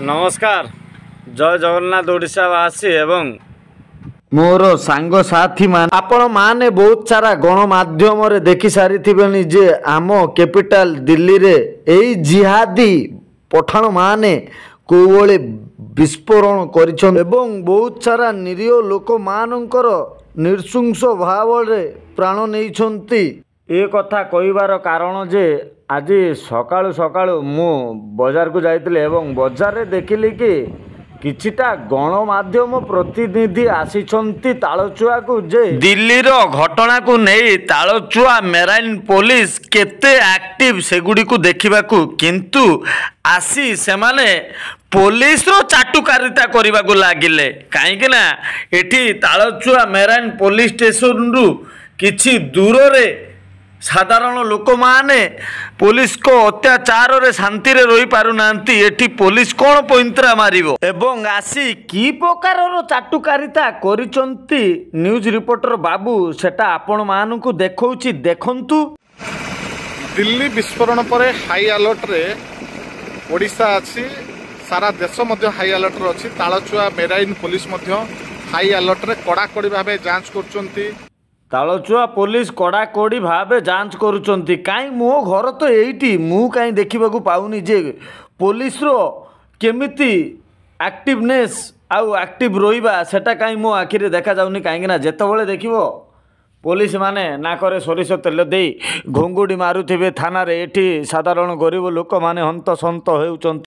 ନମସ୍କାର, ଜୟ ଜଗନ୍ନାଥ ଓଡ଼ିଶାବାସୀ ଏବଂ ମୋର ସାଙ୍ଗସାଥୀମାନେ। ଆପଣମାନେ ବହୁତ ସାରା ଗଣମାଧ୍ୟମରେ ଦେଖି ସାରିଥିବେଣି ଯେ ଆମ କ୍ୟାପିଟାଲ ଦିଲ୍ଲୀରେ ଏଇ ଜିହାଦୀ ପଠାଣମାନେ କୋଉଭଳି ବିସ୍ଫୋରଣ କରିଛନ୍ତି ଏବଂ ବହୁତ ସାରା ନିରୀହ ଲୋକମାନଙ୍କର ନୃଶଂସ ଭାବରେ ପ୍ରାଣ ନେଇଛନ୍ତି। ଏ କଥା କହିବାର କାରଣ ଯେ ଆଜି ସକାଳୁ ସକାଳୁ ମୁଁ ବଜାରକୁ ଯାଇଥିଲି ଏବଂ ବଜାରରେ ଦେଖିଲି କି କିଛିଟା ଗଣମାଧ୍ୟମ ପ୍ରତିନିଧି ଆସିଛନ୍ତି ତାଳଚୁଆକୁ, ଯେ ଦିଲ୍ଲୀର ଘଟଣାକୁ ନେଇ ତାଳଚୁଆ ମେରାଇନ୍ ପୋଲିସ କେତେ ଆକ୍ଟିଭ ସେଗୁଡ଼ିକୁ ଦେଖିବାକୁ। କିନ୍ତୁ ଆସି ସେମାନେ ପୋଲିସର ଚାଟୁକାରିତା କରିବାକୁ ଲାଗିଲେ, କାହିଁକି ନା ଏଠି ତାଳଚୁଆ ମେରାଇନ୍ ପୋଲିସ ଷ୍ଟେସନରୁ କିଛି ଦୂରରେ ସାଧାରଣ ଲୋକମାନେ ପୋଲିସଙ୍କ ଅତ୍ୟାଚାରରେ ଶାନ୍ତିରେ ରହିପାରୁନାହାନ୍ତି। ଏଠି ପୋଲିସ କ'ଣ ପଇଁତରା ମାରିବ? ଏବଂ ଆସି କି ପ୍ରକାରର ଚାଟୁକାରିତା କରିଛନ୍ତି ନ୍ୟୁଜ୍ ରିପୋର୍ଟର ବାବୁ, ସେଟା ଆପଣମାନଙ୍କୁ ଦେଖାଉଛି, ଦେଖନ୍ତୁ। ଦିଲ୍ଲୀ ବିସ୍ଫୋରଣ ପରେ ହାଇ ଆଲର୍ଟରେ ଓଡ଼ିଶା ଅଛି, ସାରା ଦେଶ ମଧ୍ୟ ହାଇ ଆଲର୍ଟରେ ଅଛି। ତାଳଚୁଆ ମେରାଇନ୍ ପୋଲିସ ମଧ୍ୟ ହାଇ ଆଲର୍ଟରେ କଡ଼ାକଡ଼ି ଭାବେ ଯାଞ୍ଚ କରୁଛନ୍ତି। ତାଳଚୁଆ ପୋଲିସ କଡ଼ାକଡ଼ି ଭାବେ ଯାଞ୍ଚ କରୁଛନ୍ତି। କାହିଁ ମୋ ଘର ତ ଏଇଠି, ମୁଁ କାହିଁ ଦେଖିବାକୁ ପାଉନି ଯେ ପୋଲିସର କେମିତି ଆକ୍ଟିଭନେସ୍ ଆଉ ଆକ୍ଟିଭ ରହିବା, ସେଟା କାହିଁ ମୋ ଆଖିରେ ଦେଖାଯାଉନି। କାହିଁକିନା ଯେତେବେଳେ ଦେଖିବ ପୋଲିସ ମାନେ ନାକରେ ସୋରିଷ ତେଲ ଦେଇ ଘୁଙ୍ଗୁଡ଼ି ମାରୁଥିବେ ଥାନାରେ, ଏଠି ସାଧାରଣ ଗରିବ ଲୋକମାନେ ହନ୍ତସନ୍ତ ହେଉଛନ୍ତି।